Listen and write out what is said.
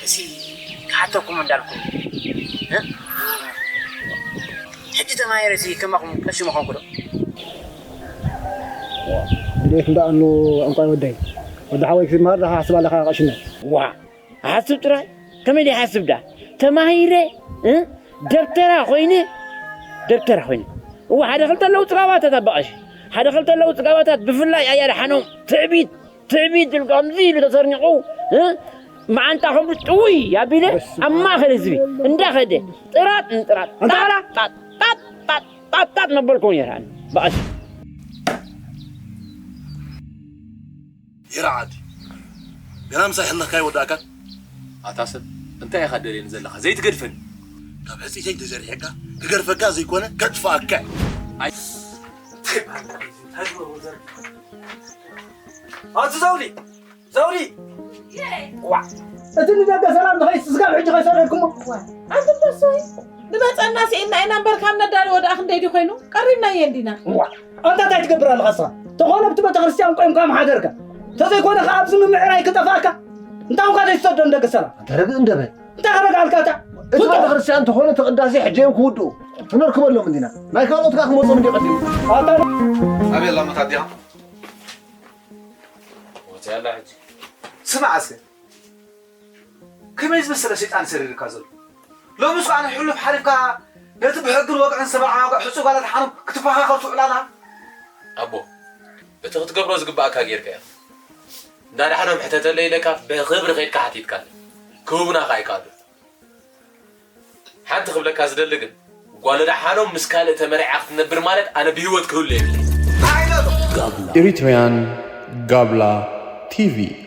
እሲ ክሓተኩም እንዳልኩም እ? ሕጂ ተማሂረ ሲ ከማኹም ቀሺ ምኾንኩ ዶ? እንዴት እንዳእኑ ዕንቋይ ወደይ ወዲ ሓወይ ክትመሃር ዳሓስብ ኣለካ ቀሽነ። ዋ ሓስብ ጥራይ ከመይ ደይ ሓስብ ዳ ተማሂረ እ? ደብተራ ኮይነ ደብተራ ኮይነ እዋ ሓደ ክልተ ኣለዉ ፅጋባታት ኣባቐሽ ሓደ ክልተ ኣለዉ ፅጋባታት ብፍላይ ኣያ ደሓኖም ትዕቢት ትዕቢት ኢሉ ከምዚ ኢሉ ተሰርኒቑ እ? መዓንጣ ከምዚ ጥውይ ኣቢለ ኣብ ማእኸል ህዝቢ እንዳኸደ ጥራጥ ንጥራጥ ጣጣጣጣጣጣጣጣጥ መበልኩም ይርኣኒ በቐሽ ይርዓድ ገና ምሳይ ሕልኽካ ይወዳእካ ኣታ ሰብ እንታይ ኢኻ ደልየኒ ዘለኻ ዘይትገድፈኒ ካብ ሕፅይተይ ተዘሪሐካ ክገድፈካ ዘይኮነ ከጥፍኣካ ኣይ ኣቲ ዘውዲ ዘውዲ ዋ እቲ ንደገ ሰላም ንኸይስ ስጋብ ሕጂ ከይሰረድኩሞ ኣንተ በሶይ ንመፀና ስኢልና ኢና እምበር ካብ ነዳሊ ወደ ኣኽንደይ ድዩ ኮይኑ ቀሪብናዮ እንዲና ዋ ኣንታ እንታይ ትገብር ኣለኻ ስኻ ተኾነ ብቲ ቤተክርስትያን ቆይምካ ምሓደርካ እንተዘይኮነ ከ ኣብዚ ምምዕራይ ክጠፋእካ እንታይ እንኳ ዘይትሰዶ ንደገ ሰላም ኣንተ ርግእ እንደበል እንታይ ክረግኣልካ እታ እቲ ቤተክርስትያን እንተኾነ እቲ ቅዳሴ ሕጂ እዮም ክውድኡ ክንርከበሎም እንዲና ናይ ካልኦት ከኣ ክመጾም እንዲ ቀዲሙ ኣታ ኣበይ ኣላ መታዲያ ወፅያ ኣላ ሕጂ ስማዕ እስከ ከመይ ዝመሰለ ሰይጣን ሰሪርካ ዘሎ ሎምስ ከኣ ንሕሉፍ ሓሊፍካ ነቲ ብሕግን ወግዕን ዝተመዓዋግዕ ሕፁ ጓላት ሓኖም ክትፈኻኸር ትውዕል ኣላ ኣቦ እቲ ክትገብሮ ዝግባእካ ጌርካ ኢኻ እንዳ ዳሕኖም ሕተተለይ ኢለካ ብኽብሪ ከይድካ ሓቲትካኒ ክህቡና ከኣ ይከኣሉ ሓንቲ ክብለካ ዝደሊ ግን ጓል ዳሓኖም ምስ ካልእ ተመርዒዓ ክትነብር ማለት ኣነ ብህይወት ክህሉ የብለይ Eritrean Gabla T V